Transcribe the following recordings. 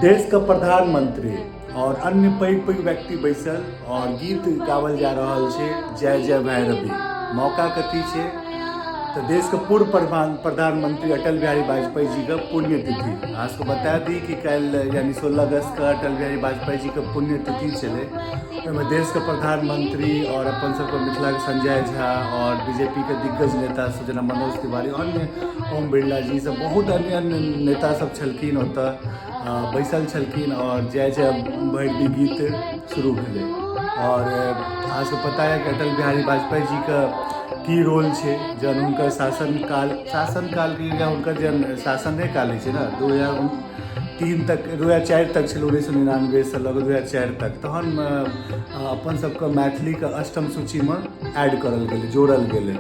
देश के प्रधानमंत्री और अन्य पैघ पैघ व्यक्ति बैसल और गीत गावल जा रहल छै जय जय भैरवी। मौका कथी छै तऽ देश के पूर्व प्रधानमंत्री अटल बिहारी वाजपेयी जी के पुण्यतिथि। अहाँ सबके बता दी कि काल्हि यानी 16 अगस्त के अटल बिहारी वाजपेयी जी के पुण्यतिथि छलै। ओहिमे देश के प्रधानमंत्री और अपन सबके मिथिला के संजय झा और बीजेपी के दिग्गज नेता सब जेना मनोज तिवारी, अन्य ओम बिरला जी सब, बहुत अन्य अन्य नेता सब छलखिन ओतऽ बैसल छलखिन और जय जय भैरवी गीत शुरू भेलै। और अहाँ सबके पता है कि अटल बिहारी वाजपेयी जी के की रोल छै, जहन हुनकर शासनकाल या हुनकर जहन शासने काल होइ छै ने 2003 तक, 2004 तक छलै, 1999 से लऽ कऽ 2004 तक, तहन अपन सबके मैथिलीके अष्टम सूचीमे ऐड करल गेलै, जोड़ल गेलै।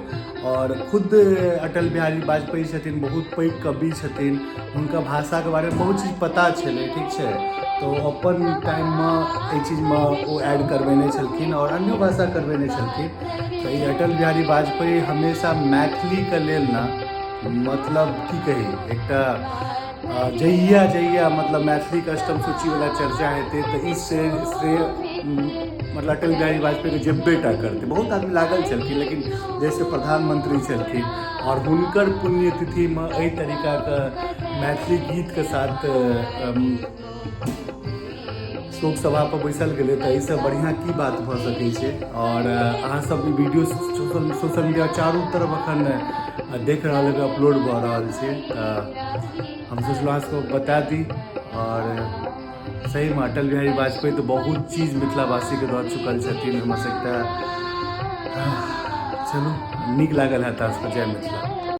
और खुद अटल बिहारी वाजपेयी छथिन, बहुत पैघ कवि छथिन, हुनका भाषाके बारेमे बहुत चीज पता छलै, ठीक छै। तऽ ओ अपन टाइममे एहि चीजमे ओ ऐड करबेने छलखिन और अन्यो भाषा करबेने छलखिन। तऽ ई अटल बिहारी वाजपेयी हमेशा मैथिलीके लेल ने, मतलब की कही, एकटा जहिया जहिया मतलब मैथिलीके अष्टम सूचीवला चर्चा हेतै तऽ ई श्रेय मतलब अटल बिहारी वाजपेयीके जेबे टा करतै। बहुत आदमी लागल छलखिन, लेकिन देशके प्रधानमंत्री छलखिन और हुनकर पुण्यतिथिमे एहि तरीकाके मैथिली गीतके साथ शोक सभा पर बैसल गेलै, तऽ एहिसँ बढ़िआँ की बात भऽ सकै छै। आओर अहाँ सब ई वीडियो सोशल मीडिया चारू तरफ अखन देख रहल हेबै, अपलोड भऽ रहल छै। तऽ हम सोचलहुँ अहाँ सबके बता दी। आओर सहीमे अटल बिहारी वाजपेयी तऽ बहुत चीज मिथिलावासीके दऽ चुकल छथिन, ओहिमे से एकटा चलू नीक लागल हैत अहाँ सबके। जय मिथिला।